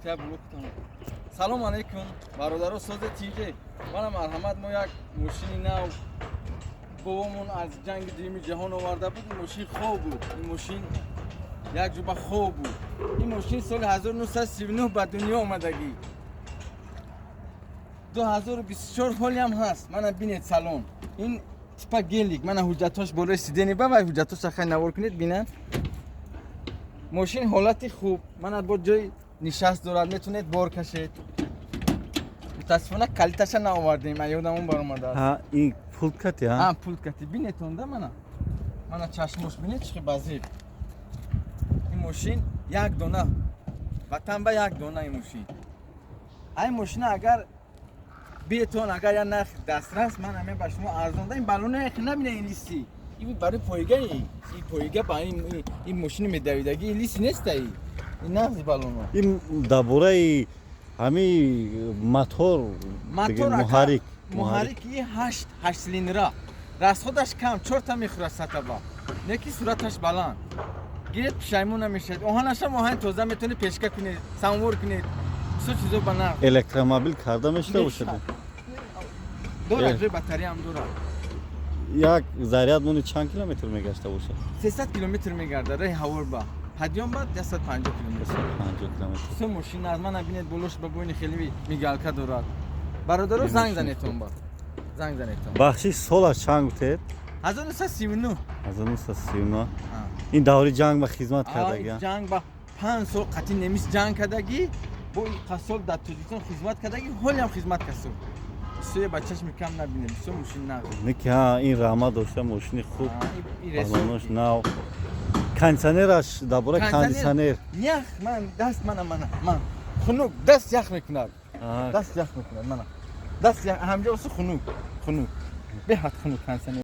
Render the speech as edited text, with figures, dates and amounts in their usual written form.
Геликта блок тамом. Салом алейкум, бародаро, созе тиҷе. Мана, марҳамат, мо як мошини нав бобомон аз ҷанги дуюми ҷаҳон оварда буд. Ин мошин хоб буд, ин мошин як ҷуба хоб буд. Ин мошин соли 1939 ба дунё омадагӣ, 2024 ҳолиам ҳаст. Мана, бинед, салон ин типа гелик. Мана, ҳуҷҷатҳош болои сиденье ба вай, ҳуҷҷатҳоша хай навор кунед, бинанд. Мошин ҳолати хуб, мана, бо ҷои нишаст дорад, метавонед бор кашед. Мутаассифона, калиташа наовардем, ёдамон баромадааст. Ҳа, ин пулт кати, ҳа? А, пулт кати, бинетонда. Мана, мана, чашмош бинед, чӣ базир. Ин мошин як дона ватан ба як дона ин мошин. Ай мошина агар биетон, агар як нархи дастрас, ман ҳаме ба шумо арзон да. Ин баллоне набина, ин лиси, ин барои пойгаи, ин пойга ба ин мошини медавидаги, ин лиси неста, ин нағзи баллоно. Ин дар бораи ҳами мотор. Мотор. Муҳаррик. Муҳаррик и ҳашт цилиндра, расходаш кам, чорта мехӯрад сатаба, неки сураташ баланд. Гиред, пушаймон намешавед. Оҳанашам оҳани тоза, метавонед печка кунед, самовар кунед, бисёр чизо ба нарх. Электромобил карда мешуда бошад? Дорад, ҷои батареям дорад. Як заряд мони чанд километр мегашта бошад? 300 километр мегардад раи ҳавор ба подъём, ба 150 километр. 50 километр. Бисёр мошин аз мана, бинед, болош ба бойни хеле мигалка дорад. Бародаро, занг занетон, ба занг занетон. Бахшиш, солаш чанд гуфтед? 1939. 1939. Ин даври ҷанг ба хизмат кардаги? Ҷанг ба 5 сол қатъи немис ҷанг кардагӣ, бо ин сол дар Тоҷикистон хизмат кардагӣ, ҳолиам хизмат касо. Бисёре ба чашми кам набинед, бисёр мошин нағз. Неки ҳа, ин рама дошта, мошини хуб, баллонош нав, кондитсионераш, дар бораи кондитсионер. Ях, ман даст, мана, мана, ман хунук, даст ях мекунад, даст ях мекунад, мана, даст ях ҳамҷа осу, хунук, хунук, беҳад хунук кондитсионер.